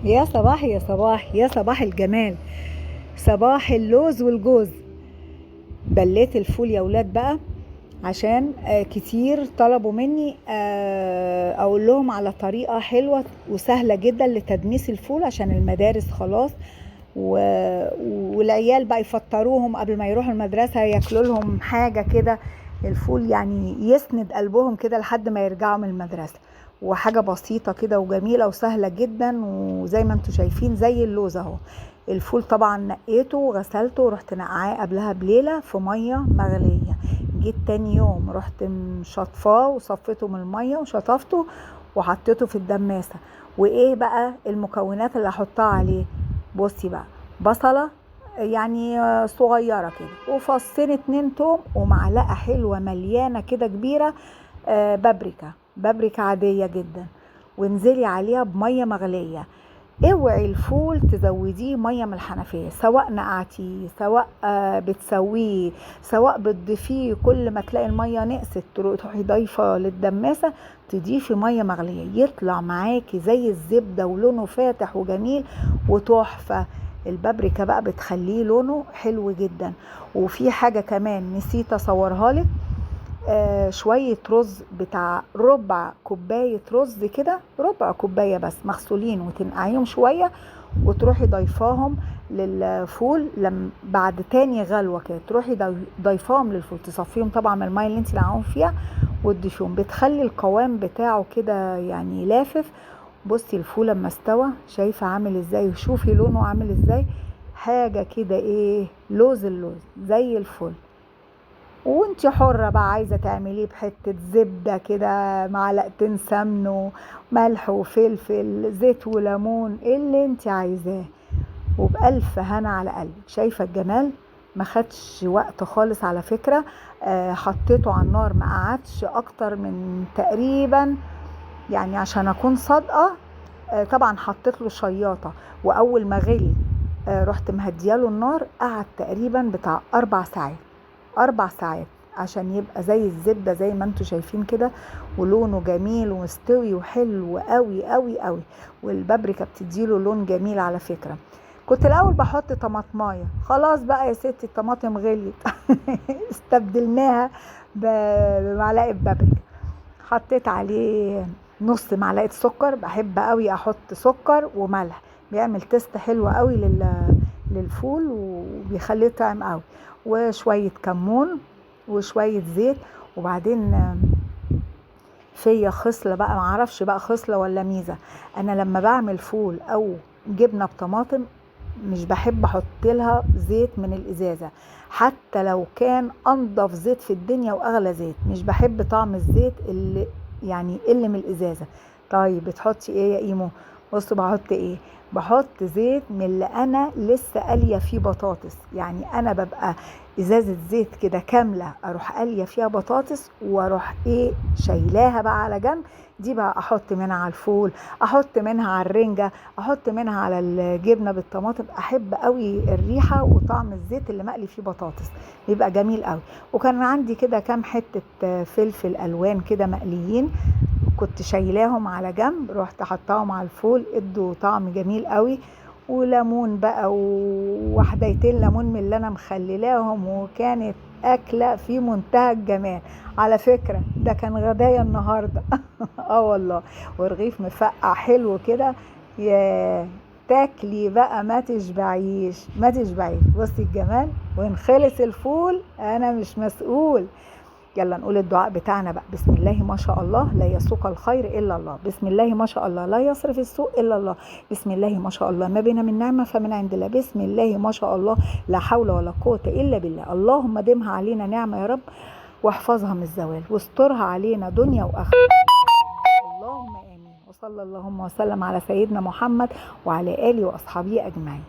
يا صباح يا صباح يا صباح الجمال، صباح اللوز والجوز. بليت الفول يا ولاد بقى عشان كتير طلبوا مني اقول لهم على طريقة حلوة وسهلة جدا لتدميس الفول عشان المدارس خلاص والعيال بقى يفطروهم قبل ما يروحوا المدرسة، ياكلوا لهم حاجة كده الفول يعني يسند قلبهم كده لحد ما يرجعوا من المدرسة. وحاجة بسيطة كده وجميلة وسهلة جدا، وزي ما انتم شايفين زي اللوز اهو. الفول طبعا نقيته وغسلته ورحت نقعاه قبلها بليلة في مية مغلية. جيت تاني يوم رحت مشطفاه وصفيته من المية وشطفته وحطيته في الدماسة. وايه بقى المكونات اللي هحطها عليه؟ بصي بقى، بصلة يعني صغيرة كده، وفصين 2 توم، ومعلقة حلوة مليانة كده كبيرة بابريكا، بابريكا عادية جدا، وانزلي عليها بمية مغلية. اوعي الفول تزوديه مية من الحنفية، سواء نقعتيه سواء بتسويه سواء بتضيفيه، كل ما تلاقي المية نقصت تروحي ضايفه للدماسه تضيفي مية مغليه، يطلع معاكي زي الزبدة ولونه فاتح وجميل وتحفه. البابريكا بقى بتخليه لونه حلو جدا. وفي حاجة كمان نسيت اصورها لك، شوية رز بتاع ربع كوباية رز كده، ربع كوباية بس، مغسولين وتنقعيهم شوية وتروحي ضيفاهم للفول لما بعد تاني غلوة كده، تروحي ضيفاهم للفول، تصفيهم طبعا من المية اللي انت نقعاهم فيها وتضيفيهم، بتخلي القوام بتاعه كده يعني لافف. بصي الفول لما استوى شايفة عامل ازاي، وشوفي لونه عامل ازاي، حاجة كده ايه، لوز اللوز زي الفل. وانت حرة بقى، عايزة تعمليه بحتة زبدة كده، معلقتين سمن وملح وفلفل، زيت وليمون، ايه اللي انت عايزاه، وبألف هنا على قلبك. شايفة الجمال؟ ما خدش وقت خالص على فكرة. حطيته على النار ما قعدش اكتر من تقريبا، يعني عشان اكون صادقة، طبعا حطيت له شياطة، واول ما غلي رحت مهدياله النار، قعد تقريبا بتاع 4 ساعات، 4 ساعات عشان يبقى زي الزبدة زي ما انتوا شايفين كده، ولونه جميل ومستوي وحلو قوي قوي قوي. والبابريكا بتديله لون جميل على فكرة. كنت الاول بحط طماطمايه، خلاص بقى يا ستي الطماطم غليت استبدلناها بمعلقة بابريكا. حطيت عليه نص معلقة سكر، بحب قوي احط سكر وملح، بيعمل taste حلو قوي للفول وبيخليه طعم قوي، وشوية كمون وشوية زيت. وبعدين فيا خصلة بقى، معرفش بقى خصلة ولا ميزة، انا لما بعمل فول او جبنة بطماطم مش بحب احط لها زيت من الازازة، حتى لو كان انضف زيت في الدنيا واغلى زيت، مش بحب طعم الزيت اللي يعني اللي من الازازة. طيب بتحطي ايه يا ايمو؟ بصوا بحط ايه، بحط زيت من اللي انا لسه قاليه فيه بطاطس، يعني انا ببقى ازازة زيت كده كاملة اروح قاليه فيها بطاطس واروح ايه شايلاها بقى على جنب، دي بقى احط منها على الفول، احط منها على الرنجه، احط منها على الجبنة بالطماطم. احب قوي الريحة وطعم الزيت اللي مقلي فيه بطاطس، بيبقى جميل قوي. وكان عندي كده كام حتة فلفل الوان كده مقليين كنت شايلاهم على جنب، رحت حطاهم على الفول، ادوا طعم جميل قوي. وليمون بقى وحدايتين ليمون من اللي انا مخللاهم، وكانت اكله في منتهى الجمال. على فكرة ده كان غدايا النهارده والله. ورغيف مفقع حلو كده، يا تاكلي بقى ما تشبعيش ما تشبعيش. بصي الجمال. وان خلص الفول انا مش مسؤول. يلا نقول الدعاء بتاعنا بقى. بسم الله ما شاء الله لا يسوق الخير إلا الله، بسم الله ما شاء الله لا يصرف السوء إلا الله، بسم الله ما شاء الله ما بنا من نعمة فمن عند الله، بسم الله ما شاء الله لا حول ولا قوة إلا بالله. اللهم دمها علينا نعمة يا رب، واحفظها من الزوال، واسترها علينا دنيا وآخرة، اللهم آمين. وصلى اللهم وسلم على سيدنا محمد وعلى آله وأصحابه أجمعين.